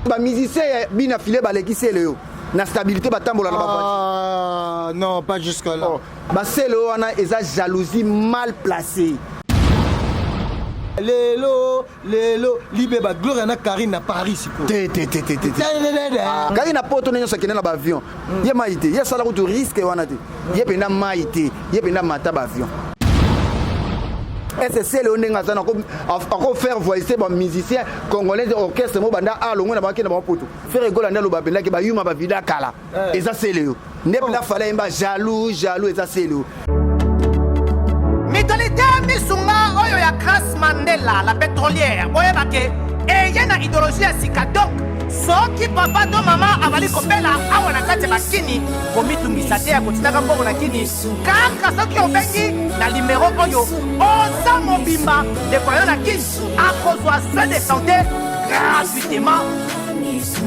Ba musiciens ya bina filet baleki sele yo na stabilité batambola na ba Ah, non, pas jusque là. Oh, basele oyo wana eza jalousie mal placée. Lelo, lelo, libe ba Gloria na Karine na Paris sikoyo. Te te te te te. Karine na poto nyonso akende na ba avion. Ye mai te, ye asala kutu risque wana te. Ye mpenza mai te, ye mpenza mata ba avion. SSL oyo ndenge aza na ako faire voyager ba musiciens congolais orchestre mo banda alongwe na bakende bango poto. Ferre Gola nde aloba mpenza ke bayuma bavida kala. Eh. Eza sele yo. Nde mpenza oh. fallait yemba jaloux jaloux eza sele yo. Mutualité misunga oyo ya Grace Mandela la pétrolière boyeba ke eye na idéologie ya sika donc soki papa to mama azali kobela awa na kati ya bakini komitungisa te ya kotindaka mbongo na kini kaka soki obengi na limero oyo oza mobimba ndeko na yo na kini akozwa soin de santé gratuitement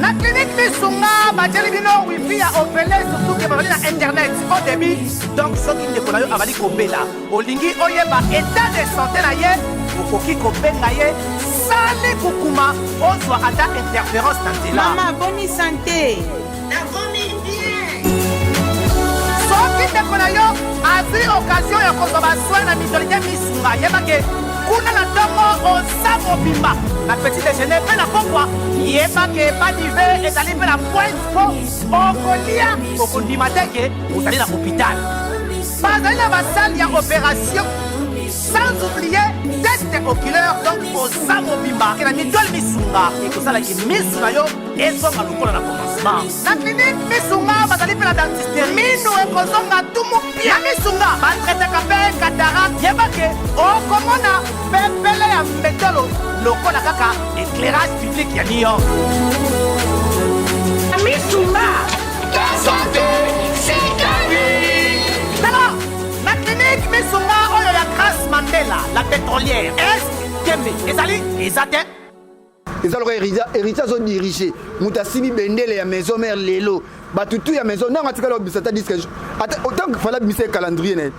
na clinique misunga batieli bino wifi ya ofele surtout ke bazali na internet au débit donc soki ndeko na yo azali kobela olingi oyeba état de santé na ye okoki kobenga ye sali kukuma ozwa ata interférence na nzela mama boni sante nakomi bien soki ndeko na yo azwi occasion ya kozwa basoin na mutualité misunga yebake kuna na ntongo oza mobimba na petit déjeuner mpe na pokwa yeba ke badive ezali mpe na pointe mpo okolia okondima te ke ozali na hôpital bazali na basale ya opération sans oublier test oculaire donc oza mobimba ke na mitole misunga ekosalaki misu na yo ezonga lokola na commencement na clinique misunga bazali mpe na dentiste minu ekozonga tumu pia misunga batraitaka mpe cataracte yeba ke okomona pepele ya mbetolo lokola kaka éclairage public ya new york misunga santé tala na clinique misunga oyo ya grace mandela la pétrolière est tembe ezali eza te eza lokola héritier azo dirige moto asimbi bendele ya maison mère lelo bato tu ya maison ntango atikala obimisa ata disque ata autant fala abimisa ye calendrier na ye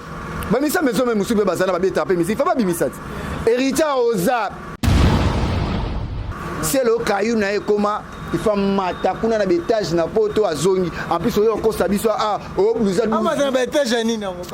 bamisa maison mère mosusu mpe baza na babetaka mpe misiki fa babimisa ti héritier oza selo kayu na ye ekoma ifa mata kuna na baetage na poto azongi en plus oyo okosa biso ah obluza amata na baetage ya nini yango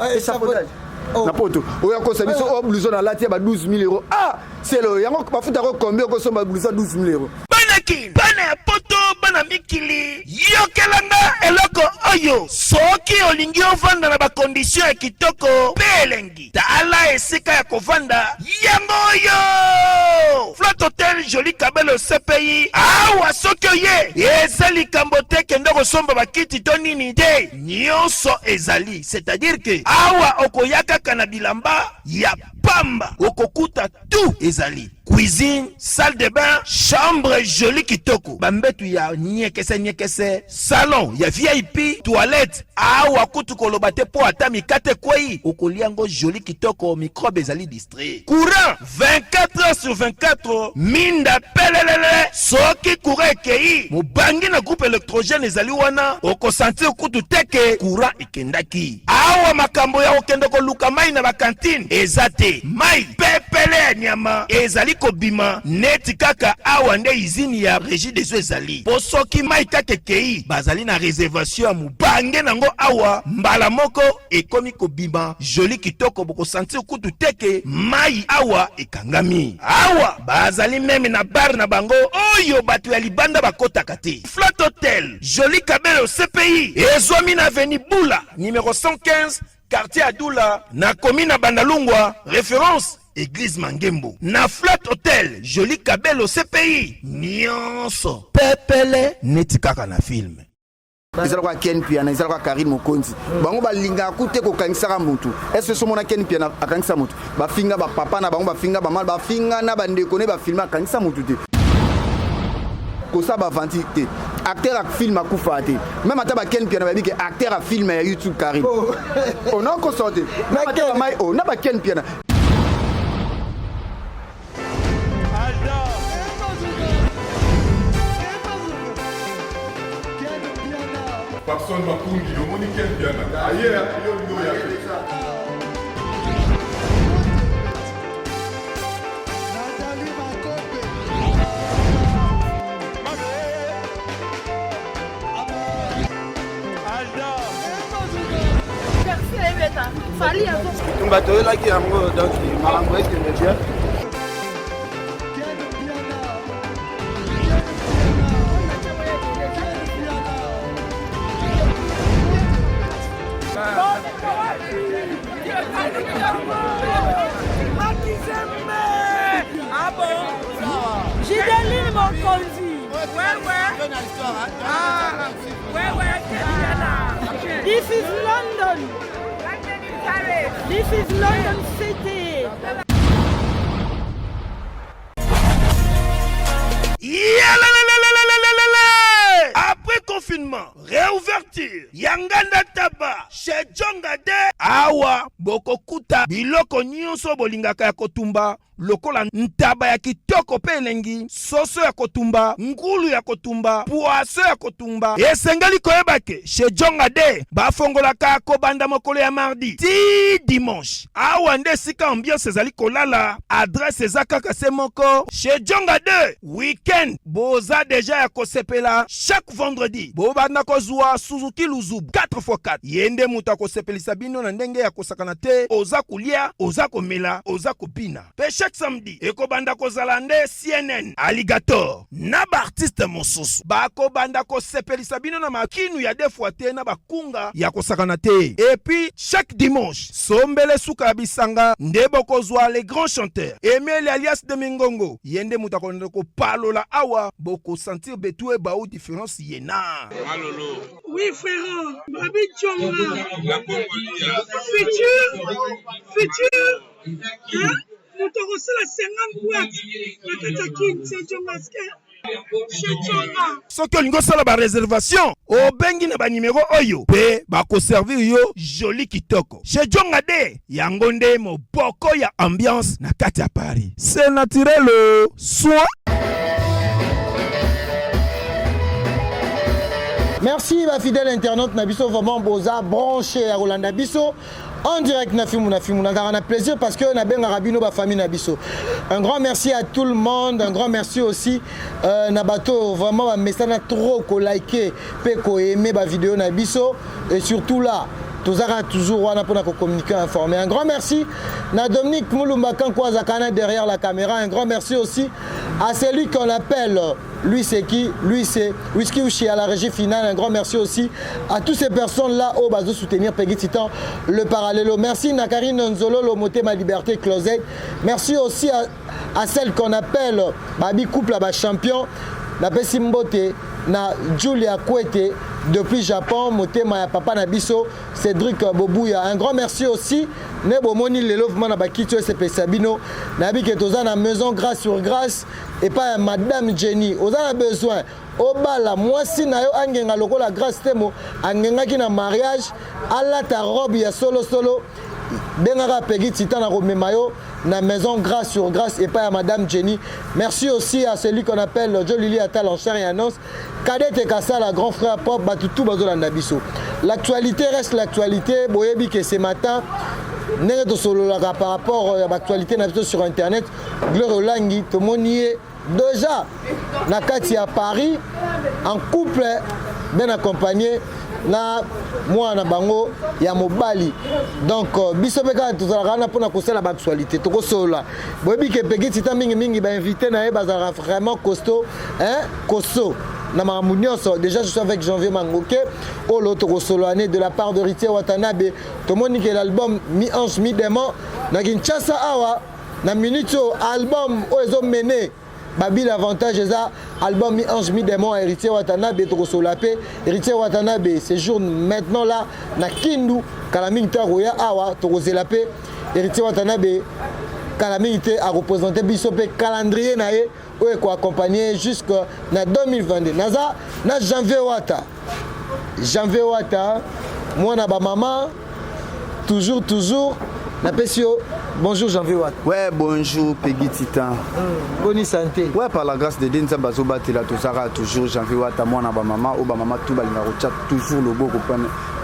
na poto oyo akosa biso o blouson alati ya ba 12 000 euros ah selo yango bafuta ko combien okosomba blouson 12 000 euros bana kin bana ya poto bana mikili yokela nga eloko oyo soki olingi ovanda na bakondisio ya kitoko mpe elengi tala esika ya kovanda yango oyo flat hotel joli kabelo cpi awa soki oye eza likambo te kende kosomba bakiti to nini te nyonso ezali c'est-à-dire que awa okoya kaka na bilamba ya pamba okokuta tout ezali cuisine salle de bain chambre jolie kitoko bambetu ya nyekese nyekese salon ya vip toilette awa kutu koloba te mpo ata mikate ekwei okolia yango jolie kitoko microbe ezali distrait courant 24 heures sur 24 minda pelelele soki courant ekei mobangi na groupe électrogène ezali wana okosentir kutu te ke courant ekendaki awa makambo ya kokende koluka mai na bakantine eza te mai pepele ya nyama ezali kobima neti kaka awa nde izini ya régie des eaux ezali mpo soki mai kaka ekei bazali na réservation ya mobange nango awa mbala moko ekomi kobima joli kitoko bokosentir kutu te ke mai awa ekangami awa bazali meme na bar na bango oyo bato ya libanda bakotaka te flat hotel joli kabelo cpi ezwami na aveni bula numero 115 quartier adula na komi na bandalungwa référence église mangembo na flat hotel joli kabelo cpi nyonso pepele neti kaka na filme eza lokola ken piana eza lokola karine mokonzi bango balingaka ku te kokangisaka motu est ce somona ken piana akangisa motu bafinga bapapa na bango bafinga bamama bafinga na bandeko ne bafilme akangisa motu te kosala bavanti te acteur ya film akufa te meme ata baken piana bayebi ke acteur ya film ya youtube karine oh. onakosa te na baken piana Papson Makungi, omoni Ken Mpiana, aye yo olingi oya te. Kotumba toyelaki yango, donc makambo ekende bien. Gideline Mokonzi. This is London. This is London City. Yalalalalalalalala! Après confinement, réouverture ya Nganda Taba chez Djonga de awa bokokuta biloko nyonso bolingaka ya kotumba lokola ntaba ya kitoko mpe elengi, soso ya kotumba, ngulu ya kotumba, poisson ya kotumba. Esengeli koyeba ke chez Djonga de bafongolaka kobanda mokolo ya mardi ti dimanche. Awa nde esika ambiance ezali kolala. Adresse eza kaka se moko chez Djonga 2. Weekend boza deja ya kosepela. Chaque vendredi bobanda kozwa Suzuki Luzubu 4x4. Ye nde moto akosepelisa bino na ndenge ya kosakana te. Oza kolia, oza komela, oza kobina. Pe chaque samedi ekobanda kozala nde CNN Alligator na baartiste mosusu bakobanda kosepelisa bino na makinu ya deux fois te na bakunga ya kosakana te. Et puis chaque dimanche sombele suka ya bisanga nde bokozwa les grands chanteurs Emeli alias de Mingongo, ye nde moto akolanda kopalola awa, bokosentir betu ebau différence ye na Oui, frère, Babi Djonga. Futur, futur, hein? Moto akosala 50 boîte na kati ya Kin, c'est Djonga chez Djonga. Soki olingi osala bareservation, obengi na banimero oyo mpe bakoservir yo joli kitoko. Chez Djonga de yango nde moboko ya ambiance na kati ya Paris. C'est naturel soin. Merci ba fidèle internaute na biso, vraiment boza branché ya kolanda biso en direct na Fimu na Fimu. Nazalaka na plaisir parce que nabengaka bino ba famille na biso. Un grand merci à tout le monde, un grand merci aussi na bato vraiment bamesana trop kolike mpe koaime ba vidéo na biso, et surtout là tozalaka toujours wana mpona kocommuniquer, informer. Un grand merci na Dominique Mulumba Kanko azalaka derrière la caméra. Un grand merci aussi à celui qu'on appelle, lui c'est qui? Lui c'est Whisky Uchi à la régie finale. Un grand merci aussi à toutes ces personnes-là oyo bazo soutenir Peggy Titan, le parallélo. Merci Nakarine Nzololo, Motema Liberté Closet. Merci aussi à celle qu'on appelle Babi Couple à champion. Napesi mbote na Julia Kwete depuis Japon, Motema ya papa na biso Cédric Bobouya. Un grand merci aussi ne bomoni lelo vraiment na bakiti oyo esepelisa bino. Nayebi ke toza na maison Grâce sur Grâce epai ya Madame Jenny. Oza na besoin obala mwasi na yo angenga lokola Grâce Temo angengaki na mariage, alata robe ya solosolo, bengaka Peggy Titan na komema yo na maison Grâce sur Grâce epai ya Madame Jenny. Merci aussi à celui qu'on appelle Jolili Atal en chair et annonce, Cadette Kasala, grand frère propre, batutu bazolanda biso. L'actualité reste l'actualité. Boyebi que ce matin ndenge tosololaka par rapport ya baactualité na biso sur internet, Gloire Olangi tomoni ye déjà na kati ya Paris en couple bien accompagné na mwana bango ya mobali. Donc biso mpe kaka tozalaka wana mpona kosala baactualité, tokosolola. Boyebi ke Peggy Titan mingimingi bainvité na ye bazalaka vraiment costaud, hein, costaud na makambo nyonso. Déjà je suis avec Janvier Mangoke oyo tokosolola ne de la part de Héritier Watanabe. Tomoni ke l'album Mi Ange Mi Démon na Kinshasa awa na minute oyo, album oyo ezomene babi l'avantage eza album Mi Ange Mi Démon ya Héritier Watanabe. Tokosolola mpe Héritier Watanabe séjour maintenant là na Kindu, kala mingi te akoya awa. Tokozela mpe Héritier Watanabe kala mingi te akopresente biso mpe calendrier na ye oyo ekoaccompagne jusque na 2022. Naza na Janvier Wata, Janvier Wata, mwana bamama, toujours toujours. Napesi yo bonjour, Janvier Wata. Ouais, bonjour Peggy Titan. Boni santé? Ouais, par la grâce de Dieu, Nzambe azobatela, tozalaka toujours Janvier Wata, mwana bamama oyo bamama tu balingaka kotia toujours loboko.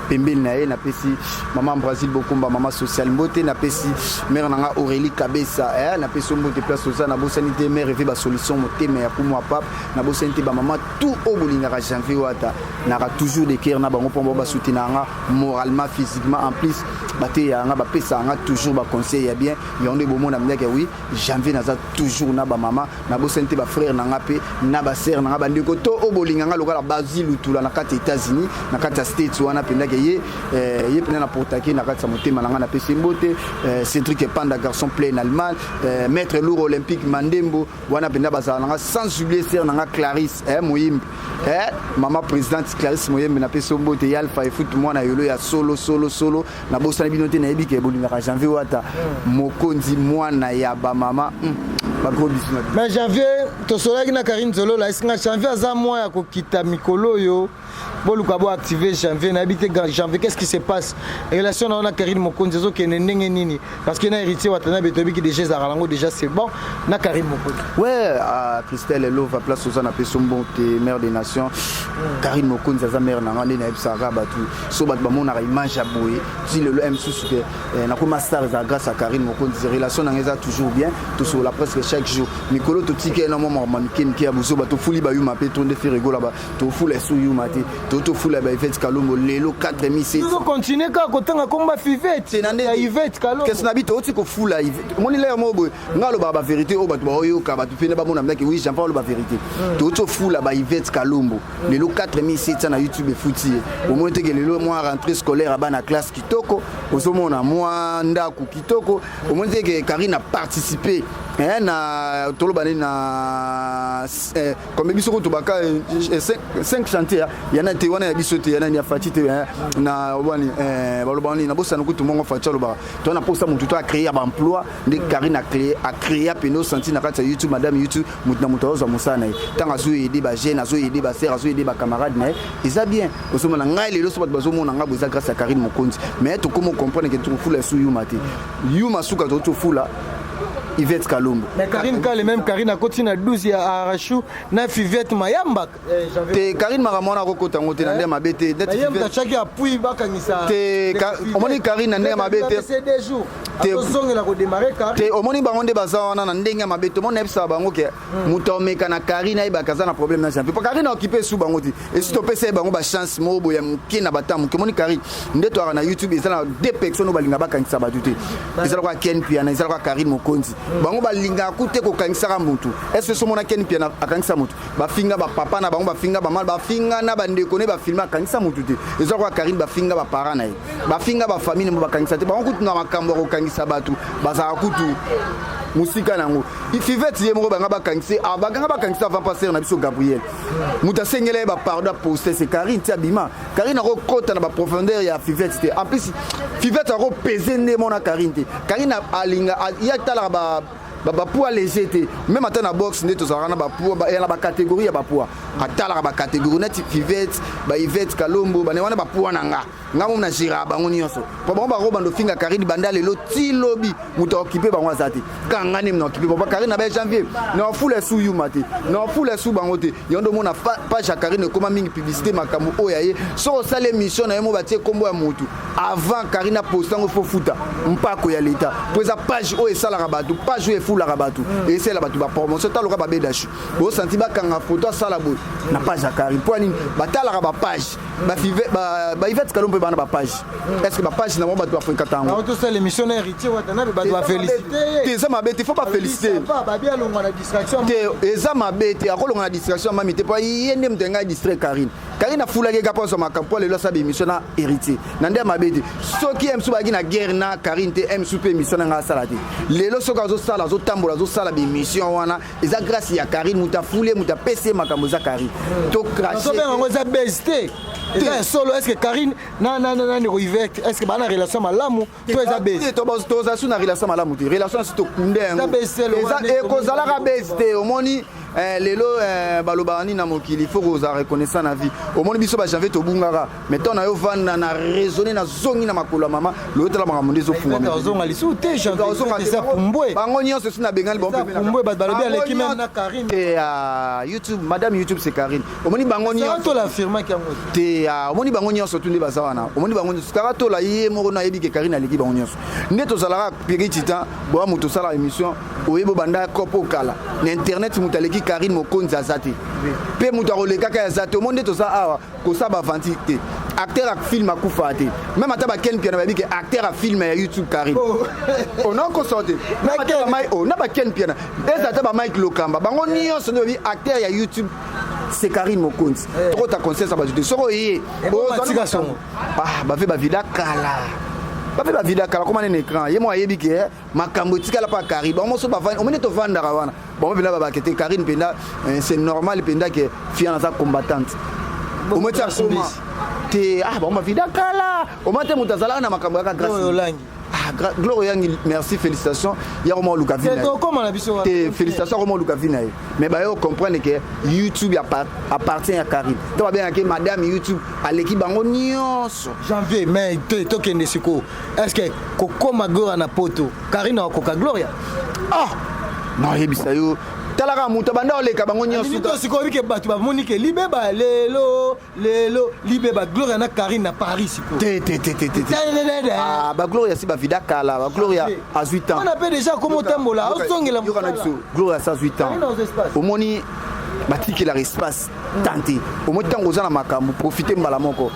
pembeni na ye. Napesi mama Brazil Bokomba, mama social, mbote. Napesi mare na nga Aurélie Kabesa, napesi yo mbote place oza. Nabosani te mare Eve Basolution, motema ya kumwa pape. Nabosani te bamama tout oyo bolingaka Janvier Wata, naka toujours de cœur na bango, mpo bango basoutenaka nga moralement, physiquement. En plus bateyaka nga, bapesaka nga toujours baconseil ya bien. Yango nde bomona ndeke oui, Janvier naza toujours na bamama. Nabosani te bafrère na nga mpe na basœur na nga, bandeko to oyo bolinga nga lokola Bazi Lutula na kati ya États-Unis, na kati ya States wana mpendake ye, ye mpena na portake na kati ya motema na nga. Napesi mbote Cédric Epanda, garçon plein Allemagne, maître lourd olympique Mandembo wana mpenza bazala na nga. Sans oublier sœur na nga Clarisse Moyimbe, mama présidente Clarisse Moyembe, napesi yo mbote. Ya Alpha Efut, mwana yolo ya solo solo solo. Nabosani bino te, nayebi ke bolingaka Janvier Wata, mokonzi, mwana ya bamama. Bagros bisous na bino. Mais Janvier, tosolaki na Karine Zolola, esinga Janvier aza mwa ya kokita mikolo oyo. Boluka boactive Janvier. Nayebi te Janvier, qu'est ce qui se passe? Relation na yo na Karine Mokonzi ezokende ndenge nini? Parce que na Héritier Watanabe toyebiki déjà ezalaka nango déjà, c'est bon na Karine Mokonzi. Ouais, ah, Christelle Elova, place oza, napesi mbote, mère des nations. Karine Mokonzi aza mère na nga. Nde nayebisaka bato, so bato bamonaka image ya boye ti lelo m susu ke nakoma star, ezala grâce à Karine Mokonzi. Relation na nga eza toujours bien, tosolola presque chaque jour. Mikolo totiki ye na mwa makambo mike mike ya bozoba, tofuli bayuma mpe to nde Ferre Gola, tofula esu yuma te, to tofula baIvete Kalombo lelo 4700. Tozocontinue kaka kotanga komba Fivete ya Ivete Kalombo. Kesi na bi touti kofula. Omoni lere moko boye nga alobaka bavérité oyo bato baoyoka, bato pene bamona ndaki oui, Jean aloba vérité. Touti ofula baIvete Kalombo lelo 4700 na YouTube efuti ye. Omoni teke lelo mwa rentrée scolaire ya bana, classe kitoko, ozomona mwa ndako kitoko. Omoni teke Karine a participé na toloba nini na comme biso kutu baka 5 chantier yana te wana ya biso te, yana ya Faci te na wani baloba nini, nabosana kutu mongo. Faci alobaka to na posa motu to acréer ya baemploi, nde Karine acréa pene osanti na kati ya YouTube, madame YouTube, motu na moto azozwa mosala na ye. Ntango azoyede bajeune, azoyede basœur, azoyede bacamarade na ye, eza bien. Ozomona ngai lelo so bato bazomona ngai bo, eza grâce ya Karine Mokonzi. Mais tokoma comprendre ke tokofula esu yuma te, yuma suka toki tofula Ivete Kalombo. Mais Karine kale même Karine akoti na 12 ya Arachou na Fivette Mayamba. Te, Karine makambo wana akokota yango te na ndenge mabe te. Atiaki appui bakangisa. Te, omoni Karine na ndenge mabe te. Tozongela kodémarrer. Te, omoni bango nde baza wana na ndenge ya mabe te. Omoni, nayebisaka bango ke moto ameka na Karine ayebaka aza na problème na Janvier, po Karine aokipe esu bango te. Esi topesa ye bango bachance moko boye ya moke na bata moke. Omoni Karine nde toyaka na YouTube, eza na deux personnes oyo balingaka bakangisa bato te, eza lokola Ken Piana, eza lokola Karine Mokonzi. Bango balingaka ku te kokangisaka motu. Est ce so omona Ken Piana akangisa motu? Bafinga bapapa na bango, bafinga bamama, bafinga na bandeko ne bafilme, akangisa motu te. Eza lokola Karine, bafinga baparent na ye, bafinga bafamille mo, bakangisa te. Bango kutu na makambo ya kokangisa bato bazalaka kutu mosika nango. Fivete ye moko banga bakangisi, baganga bakangisa avant passer na biso Gabriel, moto asengela ye bapardon, aposte se Karine ti abima. Karine akokota na baprofondeur ya Fivete te. En plus Fivete akopese nde mona Karine te. Karine alinga ye atalaka bapoids léger te, même ata na boxe nde tozalaka na bapoids ya na bacatégorie ya bapoids, atalaka bacatégorie neti Fivete, baIvete Kalombo bane wana bapoids na nga. Nga momo na géraka bango nyonso, po bango bakobanda ofinga Karine banda lelo ti lobi, moto aokipe bango aza te. Kanga nde na okipe bango. Karine na ba Janvier na ofula esu yuma te, na ofula esu bango te. Yango nde omona page ya Karine ekóma mingi publicité, makambo oyo ya ye. Soki osala émission na ye mo batie nkombo ya motu, avant Karine aposte yango, fo futa mpako ya leta, po eza page oyo esalaka bato, page oyo efulaka bato, esala bato bapromotion. Taloka babedashu bosanti bakanga foto asala boye na page ya Karine. Mpo nini batalaka bapage? BaIvete Kalombo mpe bana bapage, est ce que bapage na bango bato bafréquente yango? Tosala émission na Héritier Watanabe, bato bafélicité. Te, eza mabe te, fo bafélicité. Babi alongwa na distraction. Te, eza mabe te, akolonga na distraction ya mami te, mpo ye nde moto engai distrait Karine. Karine afulaki eka mpo azwa makambo, mpo lelo asala émission na Héritier na nde ya mabe te. Soki ye mosusu bayaki na guerre na Karine te, ye mosusu mpe émission na ngai asala te. Lelo soki azosala, azotambola, azosala baémission wana, eza grâce ya Karine. Moto afuli ye, moto apesi ye makambo eza Karine. To crache yango eza base te, eza ya solo. Est ce que Karine na ndeko Ivete, est ce que baa na relation malamu to eza base? Toza su na relation malamu te, relation si tokunde yango ekozalaka base te. Omoni Lelo balobaka nini na mokili, faut kozala reconnaissant na vie. Omoni biso bajanvier tobungaka, mais ntango na yo vanda na raisonne, nazongi na makolo ya mama loyo, tala makambo nde ezofungwama. Ozonga lisusu te, Janvier eza pumbwe. Bango nyonso esi nabengani. Pumbwe, bato balobi aleki même na Karine. Te, YouTube, madame YouTube c'est Karine. Omoni bango nyonso Tola affirmaki yango. Te, omoni bango nyonso tu nde baza wana. Omoni bango nyonso kaka Tola ye moko nayebi ke Karine aleki bango nyonso. Nde tozalaka Piri Titan boya, moto osala émission, oyebi obanda kopo okala na internet, moto aleki Karine Mokonzi aza te, mpe moto akolekaka aza te. Omoni nde toza awa kosala bavanti te. Acteur ya film akufa te, même ata baken Piana bayebi ke acteur ya film ya YouTube Karine onakoso te. Na baken Piana, eza ata bamike Lokamba, bango nyonso nde bayebi acteur ya YouTube c'est Karine Mokonzi. Tokota conscience ya bato te. Soki oye bave bavida kala, bape bavida kala, koma nene écran ye mo ayebi ke makambo etikala mpa Karine. Bango moso bavandi, omoni tovandaka wana, bango mpenza babake te. Karine mpenza, c'est normal mpenza ke fiana aza combattante. Omoti akoma te, ah, bango bavida kala. Omoi te moto azalaka na makambo yaka grâce. Ah, Gloire Yangi, merci, félicitations. Ya koma oluka vie na ye. Te, félicitations, koma oluka vie na ye. Mais bayo comprendre que YouTube appartient à Karine. To ba bien que madame YouTube aleki bango nyonso. Janvier, mais te tokende sikoyo. Est-ce que kokoma Gloria na poto, Karine akoka Gloria? Ah! Non, yebisa yo. Talaka moto banda oleka bango nyonso. Sikoyo ke bato bamoni ke libeba lelo lelo libeba Gloria na Karine na Paris sikoyo. Te, te, te, te, te. Ah, ba Gloria si bavida kala, ba Gloria azwi temps. Wana mpe déjà koma otambola, ozongela. Yoka na biso, Gloria sa azwi temps. Omoni batikelaka espace temps te. Omoni ntango oza na makambo, profite mbala moko.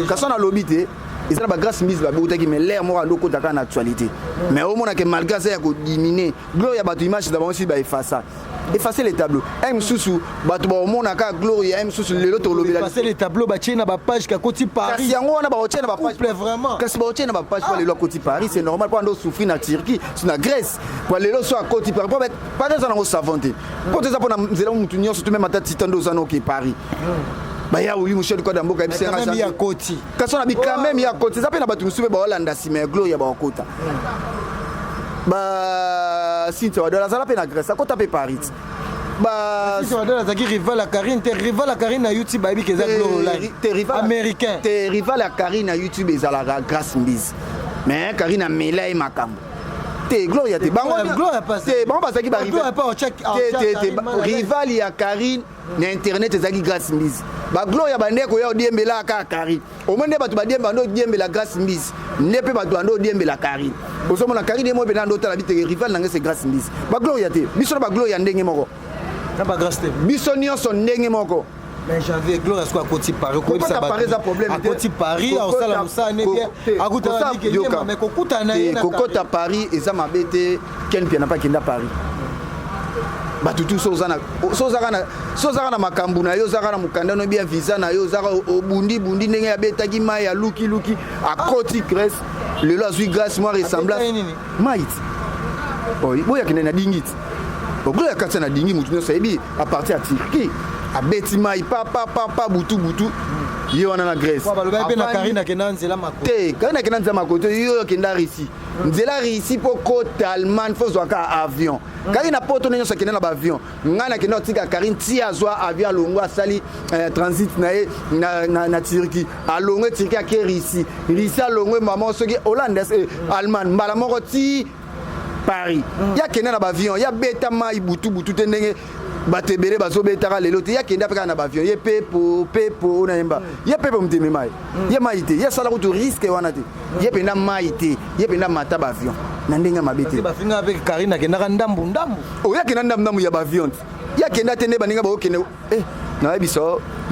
Kasi nalobi te eza na bagrâce mise babotaki, mais l'air moko ando okota kaka na actualité. Mais omonake malgré aza ya kodimine gloire ya bato, image na bango si baefasa effacer les tableaux un mosusu, bato baomonaka gloire ya mosusu lelo tolobela. Effacer les tableaux, batie na bapage kakoti Paris. Kasi yango wana baotie na bapage. Vraiment. Kasi baotie na bapage po lelo akoti Paris, c'est normal po ando souffrir na Turquie, na Grèce, po lelo so akoti Paris, po Paris eza nango savon te, po toza mpona nzela motu nyonso to même ata titan nde oza noke Paris baya oli Michel Kwada mboka. Yebisa koti. Kasi wana bi quand même ya koti, eza mpe na bato mosusu mpe baolanda nsima ya gloire ya baokota ba Cynthia Wadola azala mpe na Grèce, akota mpe Paris. Ba azalaki rival ya Karine te. Rival ya Karine na YouTube bayebi ke eza Gloire américain. Te, rival ya Karine na YouTube ezalaka Grâce Mbizi, mais Karine amela ye makambo te. Gloria te, bango te, bango bazalaki rival ya Karine na internet ezalaki Grâce Mbizi. Bagloria bandeko ya odiembela kaka Karine. Omoi nde bato badiemba nde odiembela Grâce Mbizi, nde mpe bato bande odiembela Karine. Ozomona Karine ye mo mpenza nde otala biteke rival nange c'est Grâce Mbizi. Bagloria te, biso na bagloria ndenge moko. Na bagrâce te. Biso nyonso ndenge moko. Mais janvier, Gloire soki akoti Paris, koyebisa Paris eza problème. Akoti Paris, akosala mosala ne bien, akutana nikeyema, mais kokutana na ye. Kokota Paris eza mabe te. Ken Piana mpe akenda Paris. Bato tu, so ozaka na makambo na yo, ozaka na mokanda no bien, visa na yo, ozaka obundi bundi ndenge abetaki mai, alukiluki, akoti Grèce. Lelo azwi grâce mwa ressemblance mai ti boyo akende na dingi ti oglo ya kati na dingi, motu nyonso ayebi à partir ya Turquie abeti mai papapapa butu butu ye wana na Grèce. Mpe na Karine akenda nzela makolo te. Karine akenda nzela makolo te. Yo akenda Russie, nzela Russie mpo kota Allemagne fo ozwaka avion. Karine na poto nde nyonso akende na baavion. Ngai nakenda kotika Karine ti azwa avion, alongwe, asali transit na ye na Turquie, alongwe Turquie, ake Russie, Russie alongwe mama soki Hollande, Allemagne, mbala moko ti Paris. Ya kende na baavion, ya beta mai butu butu te ndenge bato ebele bazobetaka lelo te. Ya kende mpe kaka na baavion ye pepo pepo oyo nayemba ye pepo moteme mai ye mai te. Ye asala kutu risque wana te, ye mpenza mai te, ye mpenza mata baavion na ndenge ya mabe te. Bafinga mpe Karine akendaka ndambu ndambu. Oyo akenda ndambu ndambu ya baavion te. Ye akenda te nde baninga baokende. Nayebisa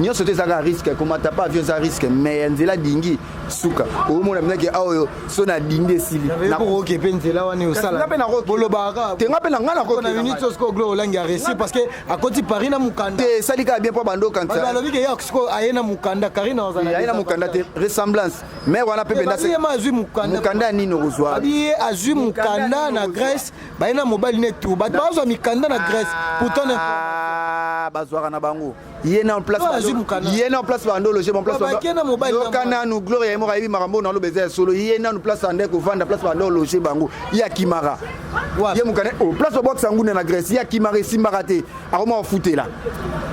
nyonso te, ezaka risque. Komata pa avion eza risque, mais ya nzela dingi suka omona mpenzaki aoyo so na dindi esili. Oke mpe nzela wana osala bolobaka. Te, nga mpe na ngai. Nakoki na minute sikoyo Gloire Olangi a réussi parce que akoti Paris na mokanda. Te, esali kaka bien mpo bando kanisa. Balobi ke ya sikoyo aye na mokanda, Karine azala aye na mokanda te, ressemblance mais wana mpe mpenza azwi mokanda. Mokanda ya nini okozwa? Ye azwi mokanda na Grèce, baye na mobali ne tour. Bato bazwa mikanda na Grèce pourtant. Bazwaka na bango. Ye na place, Azwi mokanda. ye na place bando loger bon place. Bakei na mobali na Yoka mwana. nanu, Gloria ye moko ayebi makambo oyo naloba eza ya solo. Ye nanu place ande kovanda, place bando loger bango, ye akimaka. Wapi? Ye mokanda, oh, place babwakisa ngunda na Grèce, ye akimaka, esimbaka te, akoma kofutela.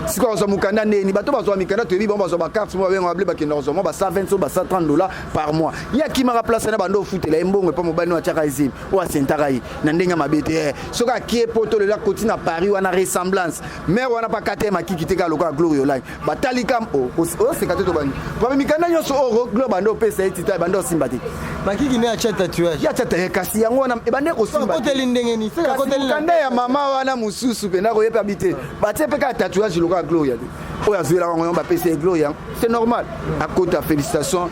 Sikoyo azwa mokanda ndeni? Bato bazwa mikanda, toyebi bango, bazwa bacarte mo babenga bable, bakenda kozwa mwa ba 120 so ba 130 $ par mois. Ye akimaka place wana, bando ofutela ye mbongo epa mobali no atiaka ezemi oyo asentaka ye na ndenge ya mabe te. Soki akie poto lelo, akoti na Paris wana, ressemblance mare wana mpa kata ye makiki te, kaka lokola Gloire Olangi batali kam oseka te. Tobandi pabe mikanda nyonso oyo Gloire bando opesa ye, tita bando osimba te. Makiki nde atya tatouage. Ye atiata ye, kasi yango wana ebandi kosimba te. Akoteli ndenge nini? Seke Kasi akoteli na mokanda ya mama wana mosusu mpenza koyepa bi te, batie mpe kaka tatouage lokola Gloria te oyo azwelaka yango, bapesa ye Gloria, c'est normal akota. Félicitation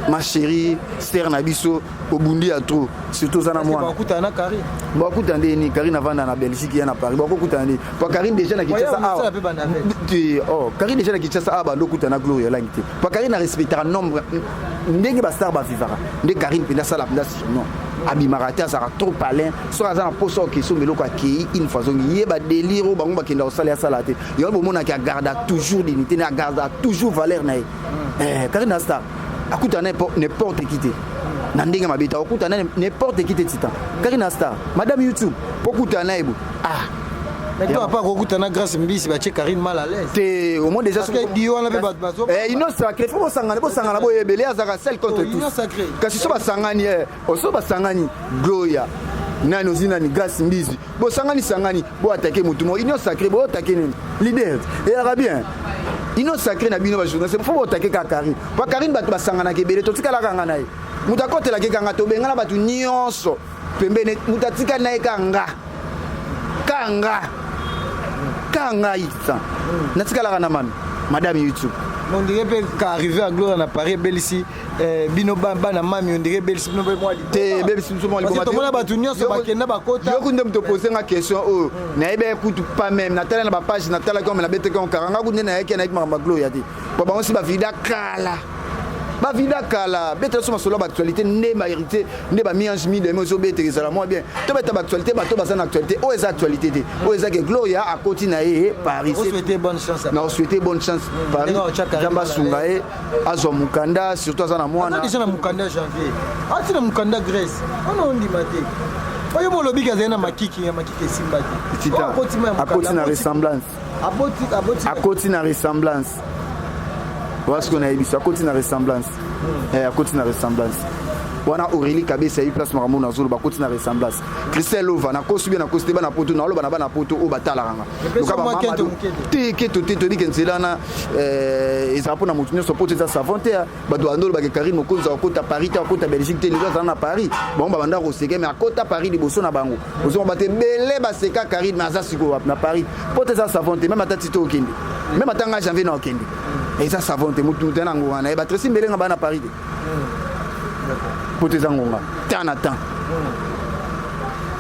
ma chérie, sœur na biso, obundi ya trop, surtout oza na mwana. Bakutana na Karine. Bakutana nde nini? Karine avanda na Belgique, ya na Paris, bakokutana nde po Karine déjà na Kinshasa Waya, awa. mosala mpe banavette. Oh, Karine déjà na Kinshasa awa, bando okutana na Gloria Olangi te, po Karine arespectaka nombre ndenge bastar bavivaka nde. Karine mpenza asala mpenza surnom, abimaka te, azalaka trop palin. Soki aza na posa okesomba eloko, akei une fois, azongi. Ye badélire oyo bango bakenda kosala, asala te. Yango bomonaki agarda toujours dignité ne, agarda toujours valeur na ye. Karine astar akutana na n'importe qui te, na ndenge mabe te, akutana na n'importe qui te. Titan, Karine astar, madame YouTube, po okutana na ye bo, ah. Mais toi apa kokutana Grâce Mbisi, batie Karine mal à l'aise. Te, au moins déjà Parce que dio wana mpe bato bazo Union sacrée, faut bosangana, bosangana, boyebele azalaka seul contre Oh, Union tous. sacrée. Kasi so basangani, so basangani, Gloria nani, ozwi nani, Grâce Mbizi, bosangani sangani, boatake motu moko. Union sacrée, boatake nini? Leader eyalaka bien. Union sacrée na bino bajournaliste, faut boatake kaka Karine, po Karine bato basanganaka ebele, totikalaka nga na ye, moto akotelaki kanga, tobengana bato nyonso pembeni, moto atikali na ye kaka nga, kanga ka ngai sa natikalaka na mami madame YouTube. On dirait mpe qu'arrivé à Gloire na Paris ebelisi bino bana mami, on dirait ebelisi bino mpe mwa Te, ebebisi biso mwa Parce que liboma te. tomona bato nyonso bakenda bakota. Yo kunde moto pose nga question oyo, nayebi ye kutu pas même. Natala na bapage, natalaki ome, nabetaki yango kaka nga kutu nde nayaki, nayebi makambo ya Gloria te, po bango si bavida kala, bavida kala. Betela so masolo ya baactualité nde bahéritier nde bami-ange mi-démon ezobeteka, ezala mwa bien. Tobeta baactualité, bato baza na actualité. Oyo eza actualité te, oyo eza ke Gloria akoti na ye Paris. Osouhaite bonne chance. Na osouhaite bonne chance Paris. Ndenge otya Karine. Nzambe asunga ye, azwa mokanda, surtout aza na mwana. Aza déjà na mokanda janvier, ati na mokanda Grèce wana, ondima te oyo molobiki azali na makiki ya makiki esimba te. Tita, Oyo akoti ma ya mokanda, akoti na ressemblance. Aboti. Akoti na ressemblance wana, sikoyo nayebi so akoti na ressemblance. Akoti na ressemblance wana, Aurélie Kabesa yebi place makambo nazoloba. Akoti na ressemblance. Christelle Lova, nakosi bien, nakosi te. Bana poto, naoloba na bana poto oyo batalaka nga. Epesa Luka mwa bamama keto moke te, keto te. Toyebi ke nzela wana ezala mpona motu nyonso. Poto eza savon te. Bato banda olobaka Karine Mokonzi akota Paris te, akota Belgique te. Lelo azala na Paris, bango babanda koseka, mais akota Paris liboso na bango. Ozonga bato ebele baseka Karine, mais aza sikoyo wapi? Na Paris. Poto eza savon te. Même ata Tito okende, même ata nga Janvier na okende, eza savon te. Motu motu na ngonga na ye. Batresi mbelenga baa na Paris te. Poto eza ngonga, temps na temps.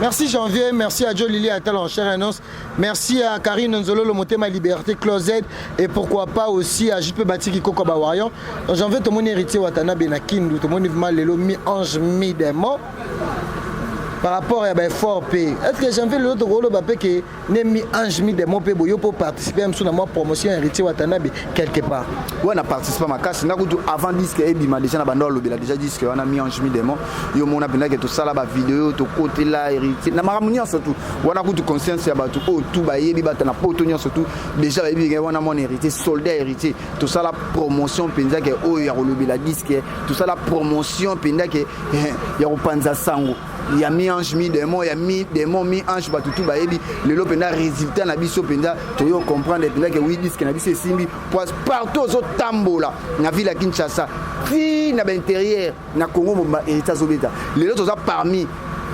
Merci Janvier, merci à Joe Lili Atal en chair annonce. Merci à Karine Nzololo Motema Liberté Closet et pourquoi pas aussi à JP Batiki Koko Bawarion. Donc Janvier, tout le monde héritier Watanabe na Kindu, tout le monde vraiment lelo mi ange mi démon. Par rapport à ben fort P. Est-ce que Janvier le autre rôle ba que ne mi ange mi démon pe boyo pour participer même sur la promotion héritier Watanabe quelque part? Ouais, na participe makasi. Nga kutu avant disque ebima déjà, na bando alobela déjà disque wana mi ange mi démon. Yo mona mpenza ke tosala bavideo, tokotela héritier na makambo nyonso tu wana. Kutu conscience ya bato oyo tu bayebi, bata na poto nyonso tu déjà bayebi ke wana mwana héritier, soldat héritier. Tosala promotion mpenza ke oyo ya kolobela disque, tosala promotion mpenza ke ya kopanza sango ya mi ange mi démon, ya mi démon mi ange. Bato tu bayebi lelo mpenza résultat na biso mpenza, toyo comprendre mpenza ke wi disque na biso esimbi. Partout ozotambola na ville ya Kinshasa ti na baintérieur na Congo mobimba, héritier azobeta. Lelo toza parmi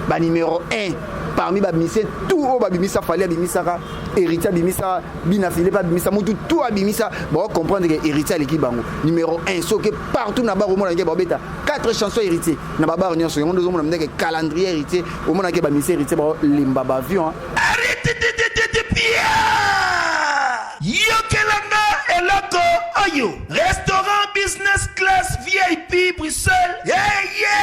banuméro 1 parmi bamusiciens tout oyo babimisa. Fally abimisaka, héritier abimisa, bina file mpe abimisa, mutu tout abimisa. Bakocomprendre ke héritier aleki bango, numéro 1. Soki partout na bar, omona ndenge babeta 4 chansons héritier na babar nyonso. Yango nde ozomona ndenge calendrier héritier, omonake bamusiciens héritier baolemba baavion. Yokelanga eloko oyo: restaurant business class VIP Bruxelles. Yeye,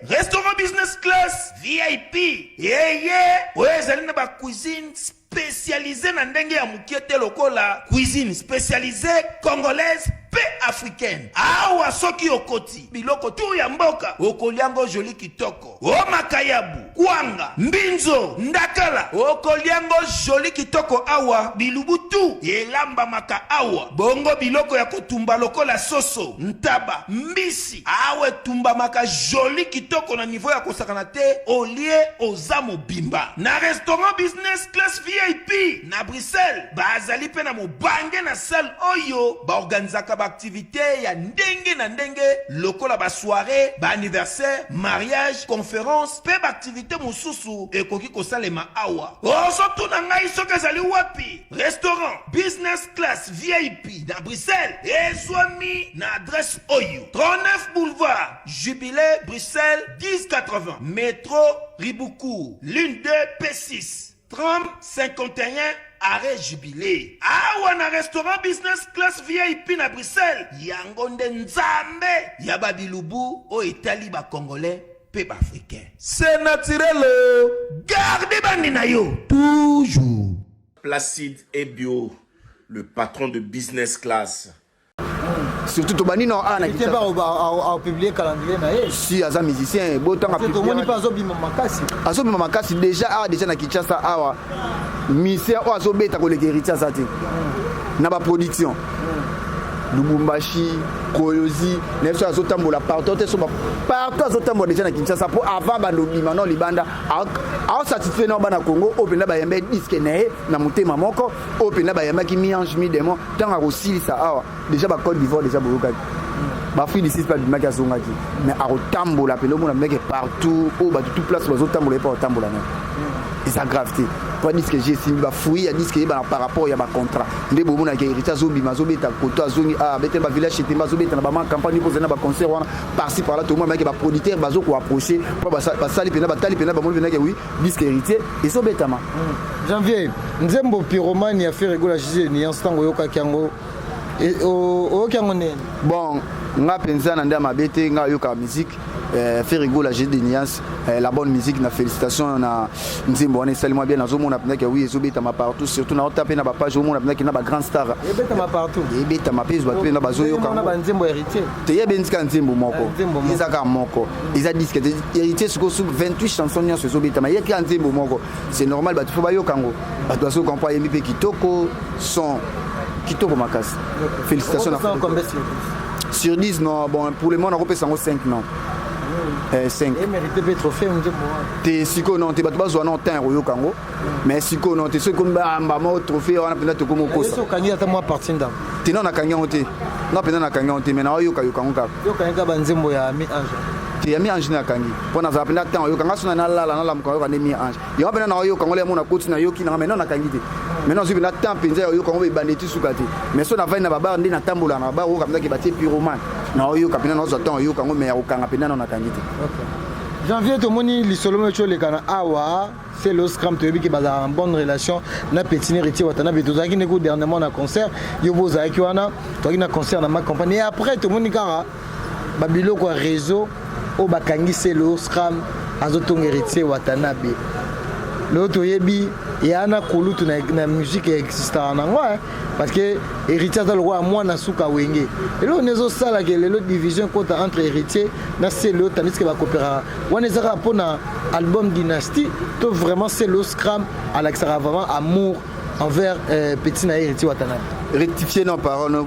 restaurant business class VIP yeye oyo ezali na bacuisine. spécialisée na ndenge ya mokie te lokola cuisine spécialisée congolaise mpe africaine. Awa soki okoti biloko tu ya mboka, okoliango joli kitoko. O makayabu, kwanga, mbinzo, ndakala, okoliango joli kitoko. Awa bilubu tu elambamaka awa. Bongo biloko ya kotumba lokola soso, ntaba, mbisi, awa etumbamaka joli kitoko na niveau ya kosakana te. Olie, oza mobimba. Na restaurant Business Class VIP na Bruxelles, bazali mpe na mobange na salle oyo baorganizaka baactivité ya ndenge na ndenge lokola basoirée, baanniversaire, mariage, conférence mpe baactivité mosusu ekoki kosalema awa. Ozotuna ngai soki ezali wapi? Restaurant Business Class VIP na Bruxelles ezwami na adresse oyo: 39 boulevard Jubilé, Bruxelles 1080, métro Ribaucourt, ligne 2 P6, tram 51, arrêt Jubilé. Awa na restaurant Business Class VIP na Bruxelles, yango nde nzambe ya babilubu oyo etali bacongolais mpe baafricain. C'est naturel, garde bandi na yo toujours. Placide Ebio, le patron de Business Class. Surtout tobandi na awa na te apublier calendrier na ye. Si aza musicien, botanga. Tomoni mpe azobima makasi. Azobima makasi déjà awa, déjà na Kinshasa awa, musicien oyo azobeta koleka Héritier aza te na baproduction. Lubumbashi, Koyozi na biso, azotambola partout te, so partout azotambola déjà na Kinshasa. Mpo avant bando obima no libanda, aosatisfait na bana Congo oyo mpenza bayamba disque na ye na motema moko, oyo mpenza bayambaki mi-ange mi-démon. Ntango akosilisa awa déjà, bacôte d'Ivoire déjà boyokaki, baafrique du Sud mpe abimaki, azongaki, mais akotambola pele. Omona meke partout oyo bato tout place bazotambola, ye mpe akotambola na eza grave te. Po disque je esimbi, bafruit ya disque eyebana par rapport ya bacontrat nde bomonaka Héritier azobima, azobeta koto, azongi abete na bavillage etemba, azobeta na bama campagne mpo ozali na baconcert wana par-ci par là. Tomona meke baproducteur bazokoapproche mpo basali mpena, batali mpena, bamoni mpenake oui, disque Héritier ezobetama. Janvier, nzembo Pyromane ya Ferre Gola, Jésus Nuance, ntango oyokaki yango, oyoki yango ndeni? Bon, nga mpenza na nde ya mabe te, nga ayokaka musique. Ferre Gola, Jésus de Nuance, la bonne musique na félicitation na nzembo wana esali mwa bien. Nazomona mpenza ke oui, ezobetama partout, surtout naota mpe na bapage, omona mpenza ke na bagrand star. Ebetama partout. Ebetama mpe, bato mpe na bazoyoka. Banzembo Héritier. Te, ndika nzembo moko eza kaka moko, eza disque Héritier. Sikoyo su 28 chanson nyonso ezobetama, ye kaka nzembo moko, c'est normal, bato fo bayoka yango, bato bazoyoka mpo ayembi mpe kitoko, son kitoko makasi. Félicitations na sur 10, non, bon, pour le moment nakopesa yango 5, non, 5. Mérité mpe trophée nzembo wana. Te, sikoyo non te, bato bazwa non temps ya koyoka yango, mais sikoyo non te. Soki komi bamba mo trophée wana mpenza, tokomi okosa. Okangi ata mwa partie ndambo? Te, non, nakangi yango te, nga mpenza nakangi yango te, mais naoyokayoka yango kaka. Yokangi kaka banzembo ya mi ange? Te, ya mi ange nde nakangi, mpo nazala mpenza temps oyoka nga sona nalala, nalamuka, oyoka nde mi ange yango mpenza naoyoka yango. Lemo nakoti, nayoki nanga, mais non, nakangi te. Maintenant nazwi mpenza temps mpenza ya oyoka yango ebanda eti suka te, mais so navandi na babar nde natambola na babar, oyoka mpenza ke batie Pyromane, naoyoka mpenza, nazwa temps oyoka yango, mais ya kokanga mpenza nano nakangi te. Janvier, tomoni lisolo moko oleka na awa, c'est le scram. Toyebi ke bazalaka en bonne relation na petit Héritier Watanabe. Tozalaki ndeko dernièrement na concert, yo bo ozalaki wana, tozalaki na concert na ma campagne. Et après tomoni kaka babiloko ya réseau oyo bakangi Celeo Scram azotonga Héritier Watanabe. Lelo toyebi eya na kulutu na musique existaka nango, parce que Héritier aza lokola mwana suka Wenge. Eloko nde ezosalaka lelo division ekota entre Héritier na Celeo, tandis que bakopéraka wana eza kaka mpona album Dynastie to vraiment Celeo Scram alakisaka vraiment amour envers petit na Héritier Watanabe? Rectifier nos paroles,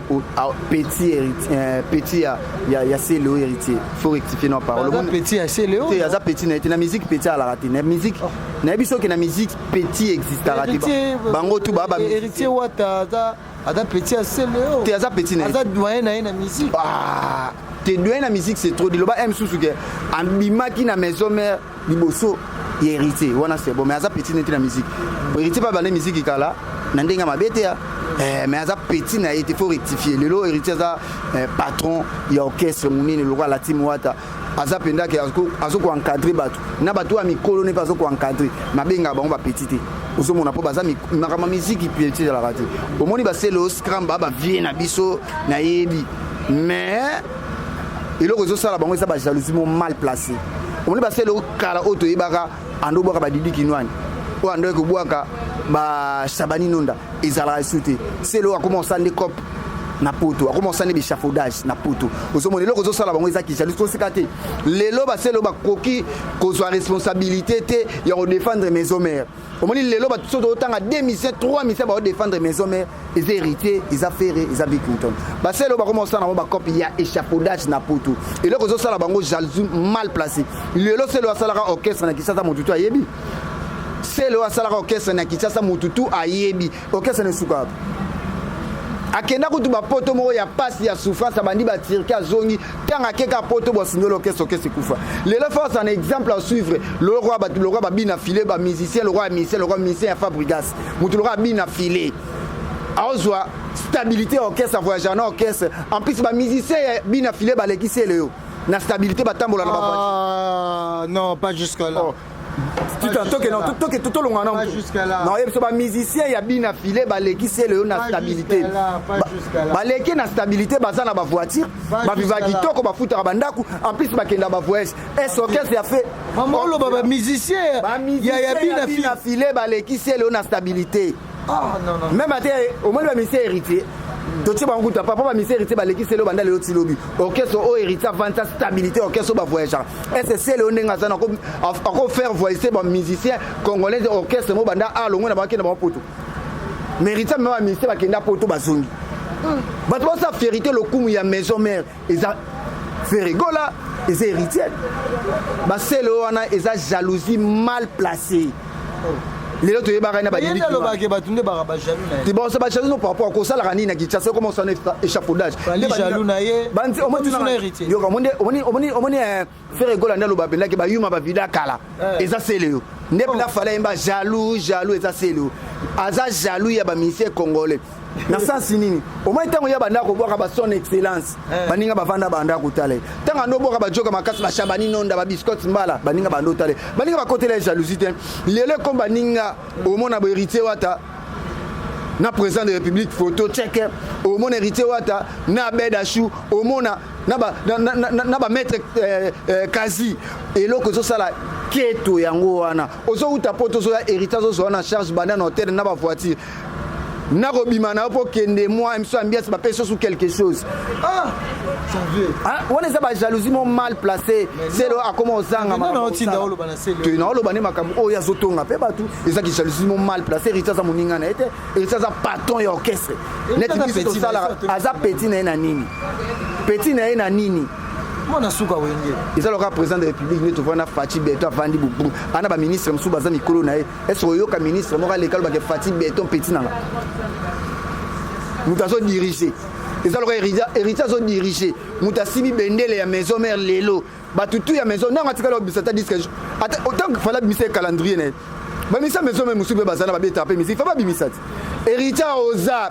petit Héritier, petit ya Celeo Héritier, faut rectifier nos paroles. Aza petit ya Celeo? Te, aza petit na ye te. Na musique petit alaka te. Na musique nayebi soki na musique petit existaka te, bango tu baa. Héritier Wata aza petit ya Celeo. Te, aza petit na ye? Aza doyen na ye na musique. Ah, te, doyen na musique c'est trop. Liloba m susu ke abimaki na Maison Mère liboso ya Héritier wana, c'est bon, mais aza petit neti na musique. Héritier mpe abande musique kala na ndenge ya mabe te ya, mais aza petit na ye te, faut rectifier. Lelo Héritier aza patron ya orchestre monene lokola la team Wata, aza mpenza ke azokoencadre bato na bato ya mikolo ne mpe azokoencadre, mabengaka bango bapetit te. Ozomona mpo baza makambo ya miziki, petit ezalaka te. Omoni baCeleo Scram baa bavie na biso, nayebi, mais eloko ezosala bango eza bajalousie mo mal placé. Omoni baCeleo kala oyo toyebaka ando obwaka badidi kinwani. Oyo andoki kobwaka bashabani nonda ezalaka esu te. Sele oyo akoma osala nde cope na poto, akoma osala nde baéchafaudage na poto. Ozomona eloko ozosala bango eza kijalousie, toseka te. Lelo basele oyo bakoki kozwa responsabilité te ya kodefendre maison mère. Omoni lelo bato soki totanga 2 musiciens, 3 musiciens baodefendre maison mère, eza Héritier, eza Ferre, eza Bill Clinton. Basele oyo bakoma kosala bango bacope ya échafaudage na poto, eloko ezosala bango jalousie mal placé. Lelo sele oyo asalaka orchestre na Kinshasa, motu to ayebi. Sele oyo asalaka orchestre na Kinshasa, motu tu ayebi orchestre na esuka wapi. Akenda kutu bapoto moko ya pasi ya souffrance, abandi batirke, azongi. Ntango akeka poto, bosundoli orchestre, orchestre ekufa. Lelo force un exemple à suivre, lokwa bato lokwa babina file, bamusicien lokwa musicien, lokwa musicien ya Fabrigas, motu lokwa abina file aozwa stabilité ya orchestre, avoyageur na orchestre. En plus bamusicien ya bina file balekisi ele yo na stabilité, batambola na bavoiture. Ah, non, pas jusque là. Oh. Toke toke tolonga na oyebi so bamusicien ya bina file balekisi ele yo na stabilité, baleki na stabilité, baza na bavoiture, baviva kitoko, bafutaka bandako, en plus bakenda bavoyage. Es orchestre ya fe Mama, oloba bamusicien ya bina file balekisi ele yo na stabilité. Ah, non, non. Même ate omoni bamusicien Héritier, totie bango kuta papa, bamusicien Héritier balekisi ele banda lelo ti lobi. Orchestre oyo Héritier avandisa stabilité, orchestre oyo bavoyageaka. Ese sele oyo ndenge aza akofaire voyager bamusicien congolais, orchestre mo banda alongwe na bakende bango poto. Mais Héritier mema bamusicien bakenda poto, bazongi. Bato basala fierité, lokumu ya maison mère eza Ferre Gola, eza Héritier. Basele oyo wana eza jalousie mal placée. Lelo toyebaka na balobaki bato nde baka bajaloux na ye. Bon, bajaloux no par rapport kosalaka nini na Kinshasa, comment osala échafaudage? Jaloux na ye. Yoka, omoni, omoni Ferre Gola nde aloba mpendaki bayuma bavida kala, eza sele yo nde mpenza fala yemba jaloux, jaloux eza sele yo aza jaloux ya bamusicien congolais. Na sansi nini? Omoi ntango ya banda kobwaka ba Son Excellence, baninga bavanda banda kotala ye. Ntango ando obwaka bajoka makasi, bashabani nonda, babiscotte mbala, baninga banda otala ye, baninga bakotela ye jalousie te. Lelo ekomi baninga omona bo Héritier Wata na président de République, photo check, omona Héritier Wata na Abed Ashu, omona na bamaître kasi. Eloko ezosala keto yango wana, ozowuta po tozoya, Héritier azozwa wana charge banda na hotel na bavoiture, nakobima na yo mpo kende mwa miso ambiance, bapesi yo su quelque chose. Ah, wana eza bajalousie mo mal placé. Selo akoma ozanga, naoloba nde makambo oyo azotonga mpe bato, ezaki jalousie mo mal placé. Héritier aza moninga na ye te, Héritier aza patron ya orchestre neti biso tosalaka. Aza petit na ye na nini? Petit na ye na nini? Mwana suka Wenge. Eza loka président de République nde tovanda, Fatshi Béton avandi bubu, ana baministre mosusu baza mikolo na ye. Est ce oyoka ministre moko aleka alobake Fatshi Béton petit nanga? Moto azodirige eza loka Héritier, azodirige moto asimbi bendele ya maison mère. Lelo bato tu ya maison ntango atikali obimisa ata disque, tant fala abimisa ye calendrier na ye. Bamisa maison mère mosusu mpe baza na babetaka mpe musique, fa babimisa ti Héritier oza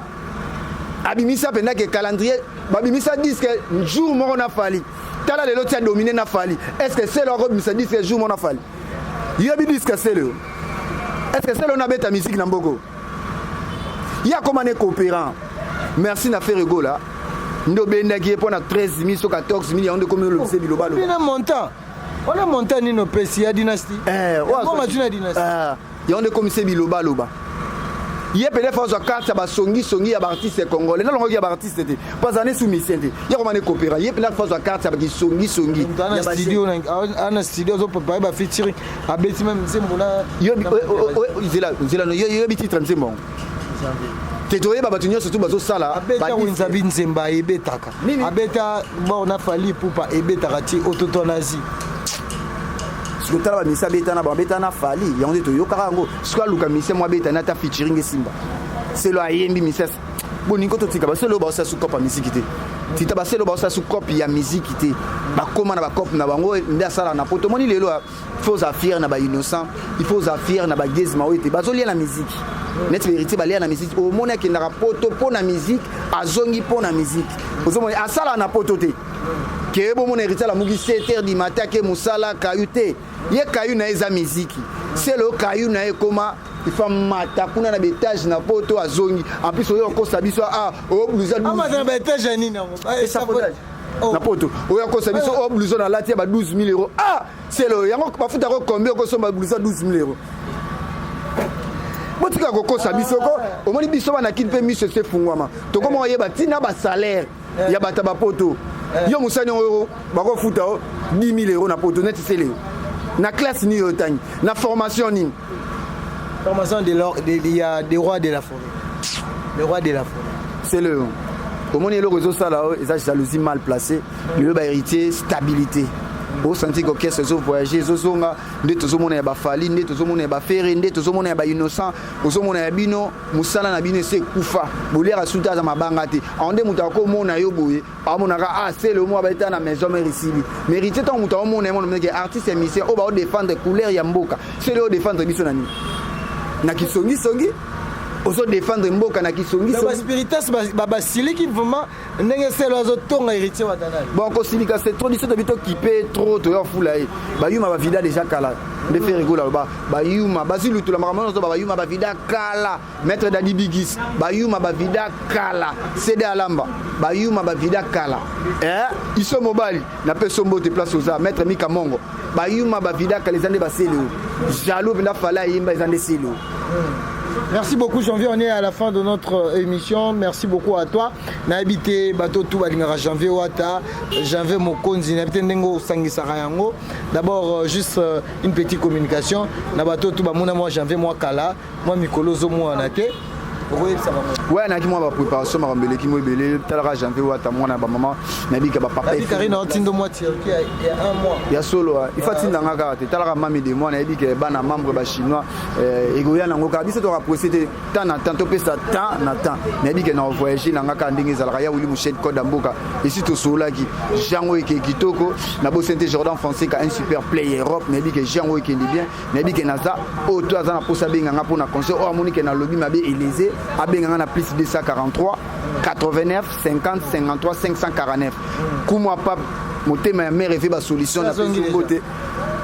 abimisa mpenza ke calendrier, babimisa disque jour moko na Fally. Tala lelo ti adomine na Fally. Est ce que selo akobimisa disque jour moko na Fally? Yebi disque sele yo, est ce que sele oyo nabeta musique na mboko ye akóma ne coopérant? Merci na Ferre Gola nde obendaki ye mpo na 13 000 so 14 000, yango nde komi olobise biloba. Loba montant wana, montant nini opesi ya dynastie? Na dynastie. Yango nde komise biloba loba. Ye pene fa azwa carte ya basongisongi ya baartiste congolais, nalongaki ya baartiste te mpo aza ne sous musicien te, ye koma ne coopéra. Ye pene fa azwa carte ya bakisongisongi. Ana studio azoprépare bafeaturing, abeti meme nzembo na Nzela, nzela, yoyebi titre nzembo yango te. Toyeba bato nyonso tu bazosala. Abeta Wenzabi Nzemba, ebetaka. Abeta bor na Fally Ipupa, ebetaka ti ototonazi. Sikoyo tala bamisi abeta na bango, abeta na Fally, yango nde toyokaka yango. Sikoyo aluka misi mo abeta na ata featuring esimba. Selo ayembi misi boningo, totika baselo baosala su cope ya misiki te. Tita baselo baosala su cope ya misiki te, bakóma na bacope na bango nde asalaka na poto. Omoni lelo, faut oza fier na bainnocent, il faut oza fier na bagezma oyo te bazolia na miziki neti Héritier. Balia na miziki. Omoni akendaka poto mpo na miziki, azongi mpo na miziki. Ozomoni asalaka na poto te ke bomona Héritier alamuki 7 heures du matin ake mosala kayu te. Ye kayu na ye eza miziki. Selo kayu na ye ekoma ifa mata kuna na baétage na poto, azongi. En plus oyo okosa biso, ah, oblusa amata na baétage ya nini yango? Na poto oyo akosa biso, o blouson alati ya ba 12 000 euros. Ah, selo yango bafutaka combien okosomba blouson 12 000 euros? Botika kokosa biso ko omoni biso bana Kin mpe miso esi efungwama. Tokoma koyeba ntina ba salaire ya bato ya bapoto. Yo mosani oyo bakofuta yo 10 000 euros na poto neti sele na classe nini otangi na formation nini? Formation de l'or, de, il y a des rois de la forêt. Le roi de la forêt. C'est le omoni eloko ezosala oyo eza jalousie mal placée. Lelo ba héritier stabilité osanti ke orchestre ezovoyage ezozonga nde tozomona ya bafali nde tozomona ya bafere nde tozomona ya bainnocent ozomona ya bino mosala na bino esi ekufa boliaka suta aza mabanga te awa nde moto akomona yo boye amonaka ah sele omo abaita na maison mère esili mérite ntango moto aomona ye mona moneke artiste ya musicien oyo baodefendre couleur ya mboka sele oyo defendre biso na nini na kisongisongi ozodefendre mboka na kisongisongi baspiritas basiliki vraiment ndenge selo azotonga héritier Watanabe. Bon kosilika c'est trop biso tobi tokipe trop toya fula ye bayuma bavida déjà kala nde fe rigola aloba bayuma bazwi lutula makambo nyonso bayuma bavida kala maître dadi bigis bayuma bavida kala cd alamba bayuma bavida kala eh iso mobali napesi mbote place oza maître mika mongo bayuma bavida kala eza nde basele oyo jaloux mpenza fala ayemba eza nde sele oyo. Merci beaucoup Janvier, on est à la fin de notre émission. Merci beaucoup à toi. Nayebi te bato tout balingaka Janvier Wata, Janvier Mokonzi, nayebi te ndenge osangisaka yango. D'abord juste une petite communication na bato tout bamona moi Janvier moi kala, moi mikolo ozomona te. Okoyebisa bango. Ouais, nayaki mwa bapréparation makambo eleki mo ebele talaka Janvier Wata mwana ya bamama nayebika bapapa. Nayebi Karine otindo mwa Turquie ya un mois. Ya solo ifa tinda nga kaka te talaka mami de moi nayebi ke bana membre ba chinois ekoya nango kaka biso tokapresse te temps na temps topesa temps na temps nayebi ke na voyage na nga kaka ndenge ezalaka ya wili moshel code ya mboka esi tosololaki jango eke kitoko nabosani te Jordan Fonseca un super play Europe nayebi ke jango ekende bien nayebi ke naza oyo to aza na mposa abenga nga mpo na conseil oyo amoni ke nalobi mabe eleze abenga nga na plus 243 89 50 53 549 kumwa pape motema ya mare efe basolution na pesi mbote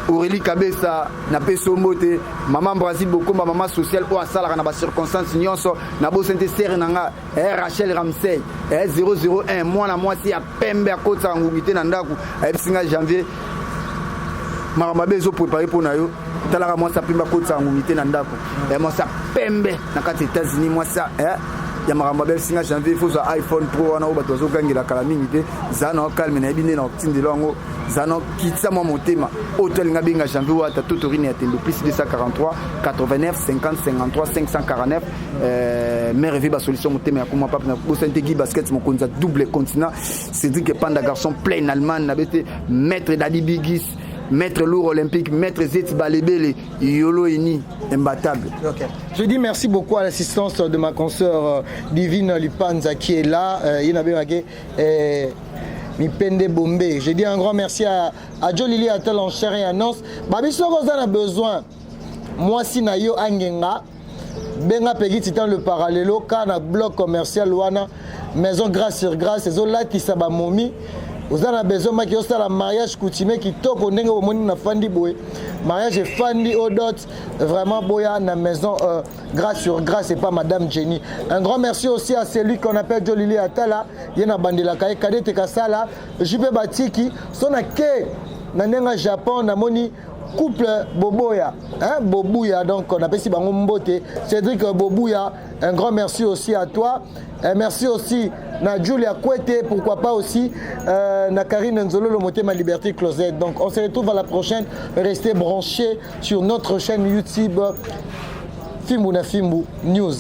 Aurélie Kabesa napesi yo mbote mama Brazil Bokomba mama sociale oyo asalaka na bacirconstance nyonso nabosani te sere na nga Rachel Ramsey 001 mwana mwasi ya pembe akotisaka ngungi te na ndako ayebisi nga Janvier makambo mabe ezoprepare mpo na yo talaka mwasi ya pembe akotisaka ngungi te na ndako mwasi ya pembe na kati ya États-Unis mwasi ya makambo mabe ayebisi nga Janvier faut zwa iPhone Pro wana oyo bato bazogangela kala mingi te zala na yo calme nayebi nde na otindela yango zala na kitisa mwa motema oyo to alinga benga Janvier Wata to torine ya tembe plus 243 89 50 53 549 mère vie basolution motema ya kuma pape na bosani te Guy Basket mokonzi ya double continent Cédric Panda garçon plein Allemagne na bete maître Dadi Bigis maître lourd olympique maître Zeti Balebele Yolo Eni imbattable. Okay. Je dis merci beaucoup à l'assistance de ma consoeur Divine Lipanza qui est là Mipende Bombe. Je dis un grand merci à Jolili Atal en chair et annonce. Babiso on a besoin. Moi si na yo angenga benga Peggy Titan le parallèle ka na bloc commercial wana maison grâce sur grâce ezo latisa ba momi oza na besoin maki osala mariage coutumier kitoko ndenge bomoni na fandi boye mariage efandi au dot vraiment boya na maison grâce sur grâce et pas madame Jenny. Un grand merci aussi à celui qu'on appelle Jolili Atala ye na bandelaka ye Kadete Kasala JP Batiki sona ke na ndenge Japon namoni couple Boboya hein Bobuya donc on appelle bango mbote Cédric Bobuya un grand merci aussi à toi et merci aussi na Julia Kwete pourquoi pas aussi na Karine Nzololo Motema Liberté Closet. Donc on se retrouve à la prochaine, restez branchés sur notre chaîne YouTube Fimbu na Fimbu News.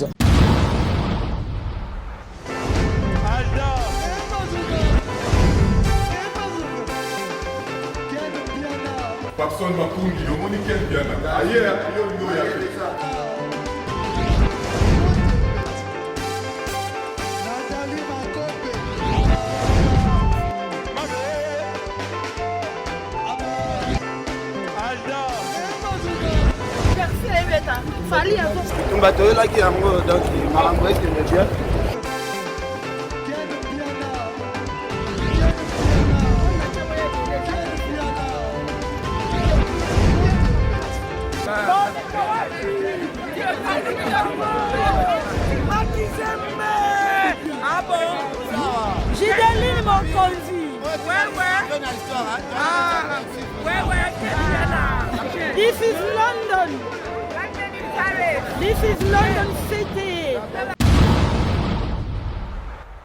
Papson Makungi, omoni Ken Piana. Aye, yo yo ya. Bitumba toyelaki yango donc makambo ekende bien. Gideline Mokonzi. Ouais, ouais. This is London. This is London City.